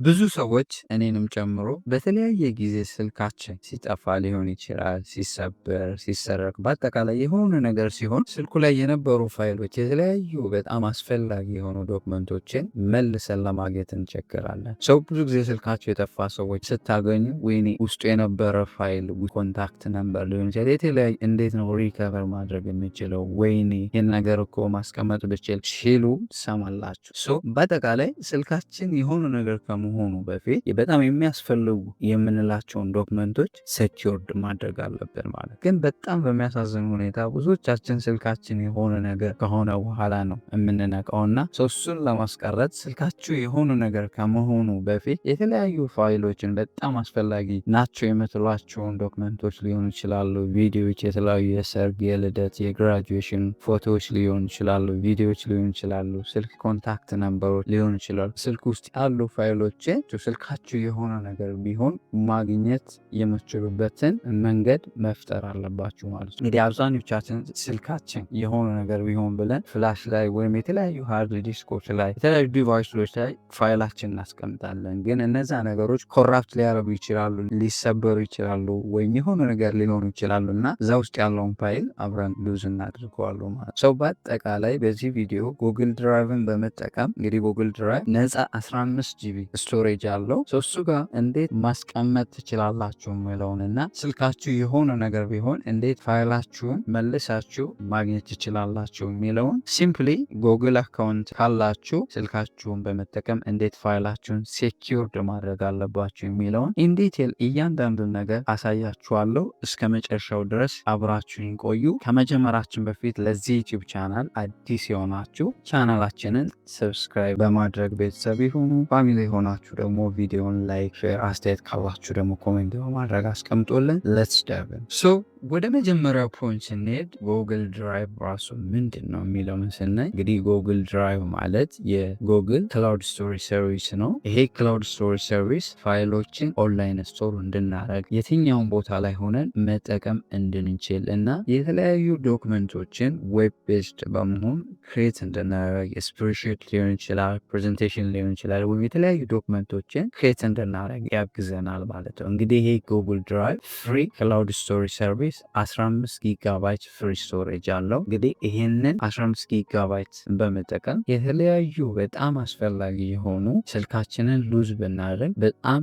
ብዙ ሰዎች እኔንም ጨምሮ በተለያየ ጊዜ ስልካችን ሲጠፋ ሊሆን ይችላል፣ ሲሰበር፣ ሲሰረቅ፣ በአጠቃላይ የሆነ ነገር ሲሆን ስልኩ ላይ የነበሩ ፋይሎች፣ የተለያዩ በጣም አስፈላጊ የሆኑ document ኦችን መልሰን ለማግኘት እንቸገራለን። So ብዙ ጊዜ ስልካቸው የጠፋ ሰዎች ስታገኙ ወይኔ ውስጡ የነበረ ፋይል፣ contact number ሊሆን ይችላል፣ የተለያዩ እንዴት ነው recover ማድረግ የሚችለው፣ ወይኔ ይህን ነገር እኮ ማስቀመጥ ብችል ሲሉ ትሰማላችሁ። So በአጠቃላይ ስልካችን የሆነ ነገር ከመሆኑ በፊት በጣም የሚያስፈልጉ የምንላቸውን document ኦች secured ማድረግ አለብን ማለት። ግን በጣም በሚያሳዝን ሁኔታ ብዙዎቻችን ስልካችን የሆነ ነገር ከሆነ በኋላ ነው የምንነቃውና እሱን ለማስቀረት ስልካችሁ የሆነ ነገር ከመሆኑ በፊት የተለያዩ ፋይሎችን፣ በጣም አስፈላጊ ናቸው የምትሏቸውን document ኦች ሊሆኑ ይችላሉ፣ ቪዲዮዎች፣ የተለያዩ የሰርግ፣ የልደት፣ የ graduation ፎቶዎች ሊሆኑ ይችላሉ፣ ቪዲዮዎች ሊሆኑ ይችላሉ፣ ስልክ contact number ኦች ሊሆኑ ይችላሉ። ስልክ ውስጥ ያሉ ፋይሎችን ስልካችሁ የሆነ ነገር ቢሆን ማግኘት የምትችሉበትን መንገድ መፍጠር አለባችሁ ማለት ነው። እንግዲህ አብዛኞቻችን ስልካችን የሆነ ነገር ቢሆን ብለን flash ላይ ወይም የተለያዩ hard disk ኦች ላይ፣ የተለያዩ device ኦች ላይ ፋይላችን እናስቀምጣለን። ግን እነዛ ነገሮች corrupt ሊያደርጉ ይችላሉ፣ ሊሰበሩ ይችላሉ፣ ወይም የሆነ ነገር ሊሆኑ ይችላሉ እና እዛ ውስጥ ያለውን ፋይል አብረን lose እናድርገዋለን ማለት ነው። So በአጠቃላይ በዚህ ቪዲዮ Google Drive ን በመጠቀም፣ እንግዲህ Google Drive ነፃ 15 GB storage አለው፣ እሱ ጋር እንዴት ማስቀመጥ ትችላላችሁ የሚለውን እና ስልካችሁ የሆነ ነገር ቢሆን እንዴት ፋይላችሁን መልሳችሁ ማግኘት ትችላላችሁ የሚለውን፣ simply Google account ካላችሁ ስልካችሁን በመጠቀም እንዴት ፋይላችሁን secured ማድረግ አለባችሁ የሚለውን in detail እያንዳንዱን ነገር አሳያችኋለሁ። እስከ መጨረሻው ድረስ አብራችሁኝ ቆዩ። ከመጀመራችን በፊት ለዚህ YouTube ቻናል አዲስ የሆናችሁ ቻናላችንን subscribe በማድረግ ቤተሰብ ይሁኑ። Family የሆናችሁ ደግሞ ቪዲዮን like፣ share፣ አስተያየት ካላችሁ ደግሞ comment በማድረግ አስቀምጡልን። Let's dive in. So ወደ መጀመሪያው point ስንሄድ Google Drive ራሱ ምንድን ነው የሚለውን ስናይ፣ እንግዲህ Google Drive ማለት የ Google cloud storage service ነው። ይሄ cloud storage service ፋይሎችን online store እንድናደርግ፣ የትኛውን ቦታ ላይ ሆነን መጠቀም እንድንችል እና የተለያዩ document ኦችን web based በመሆን create እንድናደርግ፣ spreadsheet ሊሆን ይችላል፣ presentation ሊሆን ይችላል፣ ወይም የተለያዩ document ኦችን create እንድናደርግ ያግዘናል ማለት ነው። እንግዲህ ይሄ Google Drive free cloud storage service 15 gigabyte free storage አለው። እንግዲህ ይህንን 15 ጊጋባይት በመጠቀም የተለያዩ በጣም አስፈላጊ የሆኑ፣ ስልካችንን lose ብናደርግ በጣም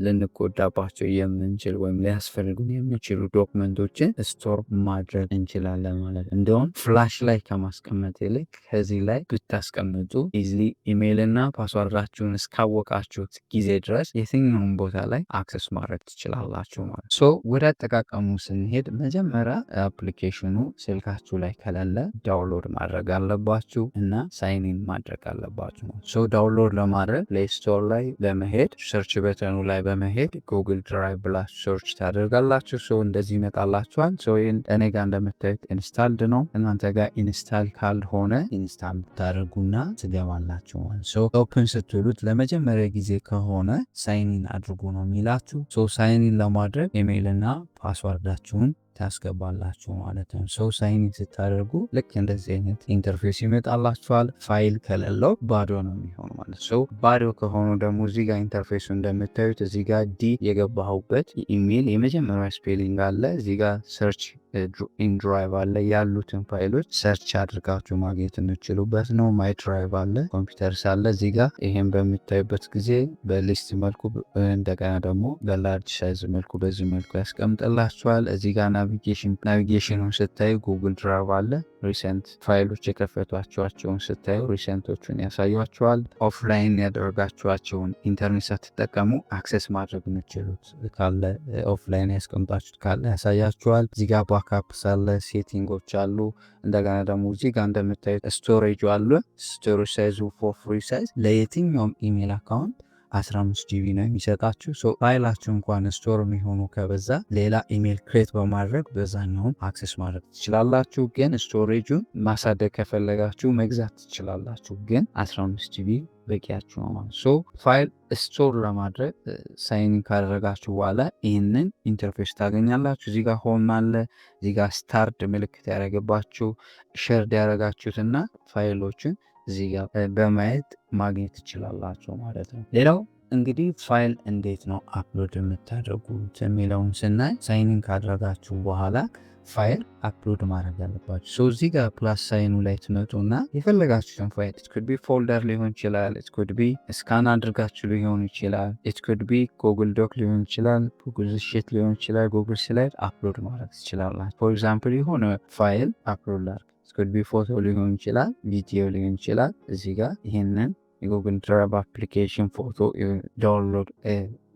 ልንጎዳባቸው የምንችል ወይም ሊያስፈልጉን የሚችሉ document ኦችን store ማድረግ እንችላለን ማለት ነው። እንዲሁም flash ላይ ከማስቀመጥ ይልቅ ከዚህ ላይ ብታስቀምጡ easily email እና password ኣችሁን እስካወቃችሁት ጊዜ ድረስ የትኛውን ቦታ ላይ access ማድረግ ትችላላችሁ ማለት። So ወደ አጠቃቀሙ ስንሄድ መጀመሪያ application ኑ ስልካችሁ ላይ ከሌለ download ማድረግ አለባችሁ እና sign in ማድረግ አለባችሁ። So download ለማድረግ Play Store ላይ በመሄድ search button ኑ ላይ በመሄድ Google Drive ብላችሁ search ታደርጋላችሁ። So እንደዚህ ይመጣላችኋል። So እኔ ጋር እንደምታዩት installed ነው። እናንተ ጋር install ካልሆነ install ታደርጉና ትገባላችሁ። So open ስትሉት ለመጀመሪያ ጊዜ ከሆነ sign in አድርጉ ነው የሚላችሁ። So sign in ለማድረግ ኢሜይል እና password ኣችሁን ታስገባላችሁ ማለት ነው። So sign in ስታደርጉ ልክ እንደዚህ አይነት interface ይመጣላችኋል። ፋይል ከሌለው ባዶ ነው የሚሆን ማለት። So ባዶ ከሆኑ ደግሞ እዚህ ጋር interface ኡ እንደምታዩት እዚህ ጋር D የገባሁበት ኢሜይል የመጀመሪያ spelling አለ። እዚህ ጋር search in drive አለ። ያሉትን ፋይሎች search አድርጋችሁ ማግኘት የምትችሉበት ነው። My Drive አለ፣ computers አለ እዚህ ጋር። ይሄን በምታዩበት ጊዜ በ list መልኩ፣ እንደገና ደግሞ በ large size መልኩ በዚህ መልኩ ያስቀምጥላችኋል። እዚህ ጋር navigation ኑን ስታዩ Google Drive አለ። Recent ፋይሎች የከፈቷቸውን ስታዩ recent ኦቹን ያሳያችኋል። Offline ያደረጋችኋቸውን፣ ኢንተርኔት ሳትጠቀሙ access ማድረግ የምትችሉት ካለ፣ offline ያስቀምጣችሁት ካለ ያሳያችኋል። እዚህ ጋር backups አለ፣ setting ኦች አሉ። እንደገና ደግሞ እዚህ ጋር እንደምታዩት storage ኡ አለ። Storage size ኡ for free size ለየትኛውም email account 15 GB ነው የሚሰጣችሁ። ፋይላችሁ እንኳን store የሚሆኑ ከበዛ ሌላ email create በማድረግ በዛኛውም access ማድረግ ትችላላችሁ። ግን storage ኡን ማሳደግ ከፈለጋችሁ መግዛት ትችላላችሁ። ግን 15 GB በቂያችሁ ነው ማለት። So file store ለማድረግ sign in ካደረጋችሁ በኋላ ይህንን interface ታገኛላችሁ። እዚህ ጋር home አለ። እዚህ ጋር starred ምልክት ያደረገባችሁ shared ያደረጋችሁትና ፋይሎችን እዚህ ጋር በማየት ማግኘት ትችላላችሁ ማለት ነው። ሌላው እንግዲህ ፋይል እንዴት ነው upload የምታደርጉት የሚለውን ስናይ sign in ካደረጋችሁ በኋላ file upload ማድረግ አለባችሁ። So እዚህ ጋር plus sign ኡ ላይ ትመጡና የፈለጋችሁትን file፣ it could be folder ሊሆን ይችላል፣ it could be scan አድርጋችሁ ሊሆን ይችላል፣ it could be Google Doc ሊሆን ይችላል፣ Google Sheet ሊሆን ይችላል፣ Google Slide upload ማድረግ ትችላላችሁ። For example የሆነ file upload ላድርግ። It could be ፎቶ ሊሆን ይችላል፣ ቪዲዮ ሊሆን ይችላል። እዚህ ጋር ይሄንን የ Google Drive application ፎቶ download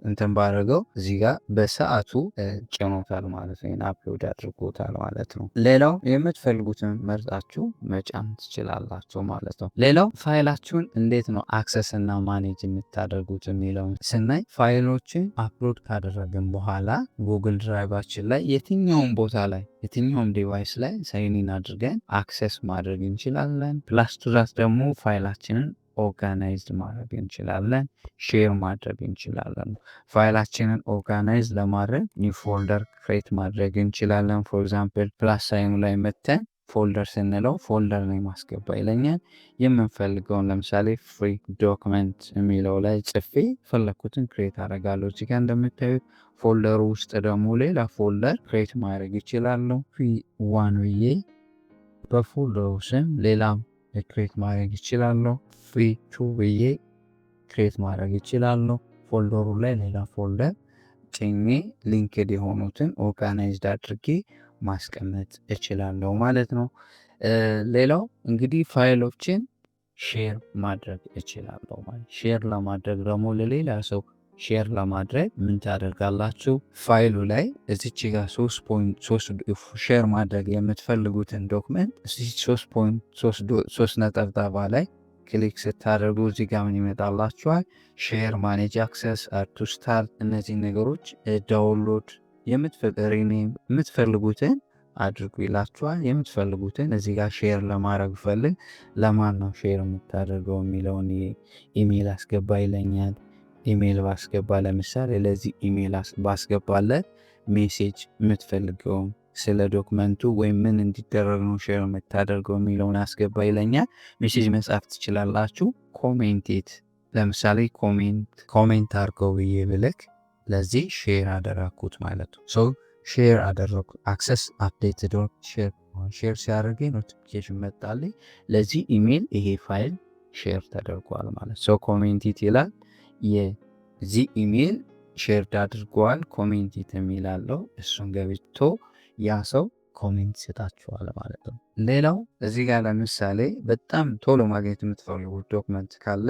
እንትን ባደረገው እዚህ ጋር በሰዓቱ ጭኖታል ማለት ነው፣ upload አድርጎታል ማለት ነው። ሌላው የምትፈልጉትን መርጣችሁ መጫን ትችላላችሁ ማለት ነው። ሌላው ፋይላችሁን እንዴት ነው access እና manage የምታደርጉት የሚለውን ስናይ ፋይሎችን upload ካደረግን በኋላ Google Drive ኣችን ላይ የትኛውም ቦታ ላይ፣ የትኛውም device ላይ sign in አድርገን access ማድረግ እንችላለን። Plus to that ደግሞ ፋይላችንን organized ማድረግ እንችላለን፣ share ማድረግ እንችላለን። ፋይላችንን organize ለማድረግ new folder create ማድረግ እንችላለን። For example plus sign ኡ ላይ መተን folder ስንለው folder ነው ማስገባ ይለኛል። የምንፈልገውን ለምሳሌ free document የሚለው ላይ ጽፌ ፈለግኩትን create አደርጋለሁ። እዚህ ጋር እንደምታዩት folder ኡ ውስጥ ደግሞ ሌላ folder create ማድረግ ይችላለሁ። Free one ብዬ በ folder ኡ ስም ሌላም create ማድረግ ይችላለሁ። Free two ብዬ create ማድረግ ይችላለሁ። Folder ኡ ላይ ሌላ folder ጭኜ linked የሆኑትን organized አድርጌ ማስቀመጥ እችላለሁ ማለት ነው። ሌላው እንግዲህ ፋይሎችን share ማድረግ እችላለሁ ማለት። Share ለማድረግ ደግሞ፣ ለሌላ ሰው share ለማድረግ ምን ታደርጋላችሁ? ፋይሉ ላይ እዚች ጋር 3.3 share ማድረግ የምትፈልጉትን document 3.3 ነጠብጣባ ላይ click ስታደርጉ እዚህ ጋር ምን ይመጣላችኋል? Share፣ manage access፣ add to star፣ እነዚህ ነገሮች download፣ የምትፈልጉትን አድርጉ ይላችኋል። የምትፈልጉትን እዚህ ጋር share ለማድረግ ፈልግ ለማን ነው share የምታደርገው የሚለውን ኢሜይል አስገባ ይለኛል። ኢሜይል ባስገባ፣ ለምሳሌ ለዚህ ኢሜይል ባስገባለት message የምትፈልገውን ስለ document ኡ ወይም ምን እንዲደረግ ነው share የምታደርገው የሚለውን አስገባ ይለኛል። Message መጻፍ ትችላላችሁ። Comment ለምሳሌ comment አድርገው ብዬ ብልክ ለዚህ share አደረግኩት ማለት ነው። So share አደረግኩ። Access updated፣ share ሲያደርገኝ notification መጣልኝ። ለዚህ ኢሜይል ይሄ file share ተደርጓል ማለት። So comment ይላል፣ የዚህ email shared አድርጓል። Comment የሚል አለው፣ እሱን ገብቶ ያ ሰው comment ይሰጣችኋል ማለት ነው። ሌላው እዚህ ጋር ለምሳሌ በጣም ቶሎ ማግኘት የምትፈልጉት document ካለ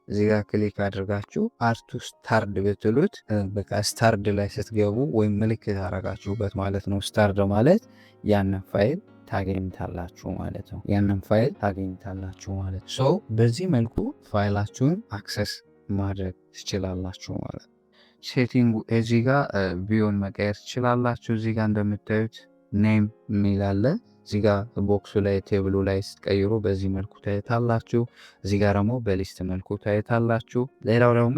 እዚህ ጋር click አድርጋችሁ add to starred ብትሉት በቃ starred ላይ ስትገቡ ወይም ምልክት አረጋችሁበት ማለት ነው። Starred ማለት ያንን ፋይል ታገኝታላችሁ ማለት ነው። ያንን ፋይል ታገኝታላችሁ ማለት ነው። So በዚህ መልኩ ፋይላችሁን access ማድረግ ትችላላችሁ ማለት ነው። Setting እዚህ ጋር view ን መቀየር ትችላላችሁ። እዚህ ጋር እንደምታዩት name የሚል አለ። እዚህ ጋር box ኡ ላይ table ኡ ላይ ስትቀይሩ በዚህ መልኩ ታዩታላችሁ። እዚህ ጋር ደግሞ በ list መልኩ ታዩታላችሁ። ሌላው ደግሞ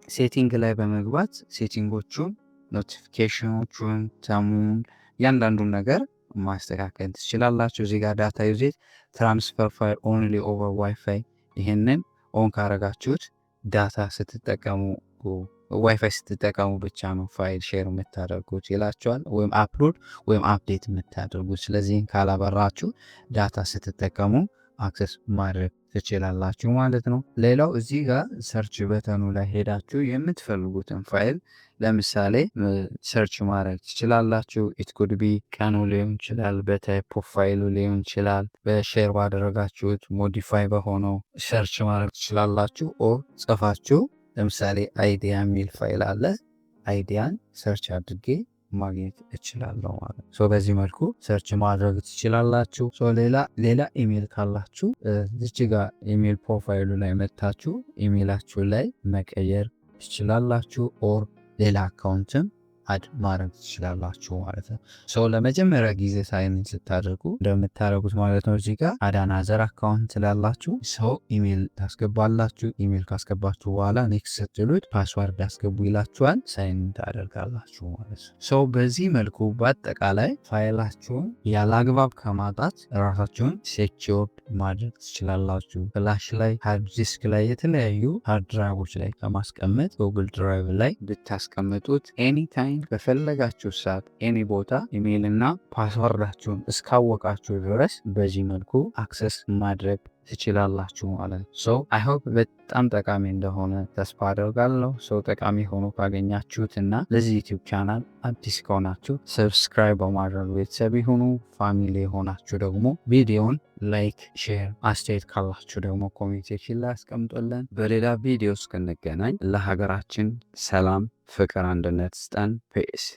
setting ላይ በመግባት setting ኦቹን፣ notification ኦቹን፣ theme ኡን እያንዳንዱን ነገር ማስተካከል ትችላላችሁ። እዚህ ጋር data usage፣ transfer file only over WiFi፣ ይህንን on ካረጋችሁት data ስትጠቀሙ፣ ዋይፋይ ስትጠቀሙ ብቻ ነው file share የምታደርጉት ይላችኋል፣ ወይም upload ወይም update የምታደርጉት። ስለዚህ ካላበራችሁ data ስትጠቀሙ access ማድረግ ትችላላችሁ ማለት ነው። ሌላው እዚህ ጋር search button ኡ ላይ ሄዳችሁ የምትፈልጉትን ፋይል ለምሳሌ search ማድረግ ትችላላችሁ። It could be ቀኑ ሊሆን ይችላል፣ በ type of file ኡ ሊሆን ይችላል፣ በ share ባደረጋችሁት modify በሆነው search ማድረግ ትችላላችሁ። Or ጽፋችሁ ለምሳሌ idea የሚል ፋይል አለ። Idea ን search አድርጌ ማግኘት እችላለሁ ማለት ነው። በዚህ መልኩ search ማድረግ ትችላላችሁ። ሌላ ሌላ ኢሜል ካላችሁ እዚች ጋር email profile ኡ ላይ መታችሁ ኢሜላችሁ ላይ መቀየር ትችላላችሁ። Or ሌላ account ም Add ማድረግ ትችላላችሁ ማለት ነው። So ለመጀመሪያ ጊዜ sign in ስታደርጉ እንደምታደርጉት ማለት ነው፣ እዚህ ጋር add another account ትላላችሁ። So email ታስገባላችሁ። ኢሜል ካስገባችሁ በኋላ next ስትሉት password አስገቡ ይላችኋል። Sign in ታደርጋላችሁ ማለት ነው። So በዚህ መልኩ በአጠቃላይ ፋይላችሁን ያለ አግባብ ከማጣት ራሳችሁን secure ማድረግ ትችላላችሁ። Flash ላይ፣ hard disk ላይ፣ የተለያዩ hard drive ኦች ላይ ከማስቀመጥ Google Drive ላይ ብታስቀምጡት anytime በፈለጋችሁ ሰዓት any ቦታ ኢሜይል እና password ኣችሁን እስካወቃችሁ ድረስ በዚህ መልኩ access ማድረግ ትችላላችሁ ማለት ነው። So I hope በጣም ጠቃሚ እንደሆነ ተስፋ አደርጋለሁ። So ጠቃሚ ሆኖ ካገኛችሁት እና ለዚህ YouTube channel አዲስ ከሆናችሁ subscribe በማድረግ ቤተሰብ ይሁኑ። Family የሆናችሁ ደግሞ ቪዲዮን like፣ share፣ አስተያየት ካላችሁ ደግሞ comment section ላይ አስቀምጡልን። በሌላ ቪዲዮ እስክንገናኝ ለሀገራችን ሰላም፣ ፍቅር፣ አንድነት ይስጠን። Peace.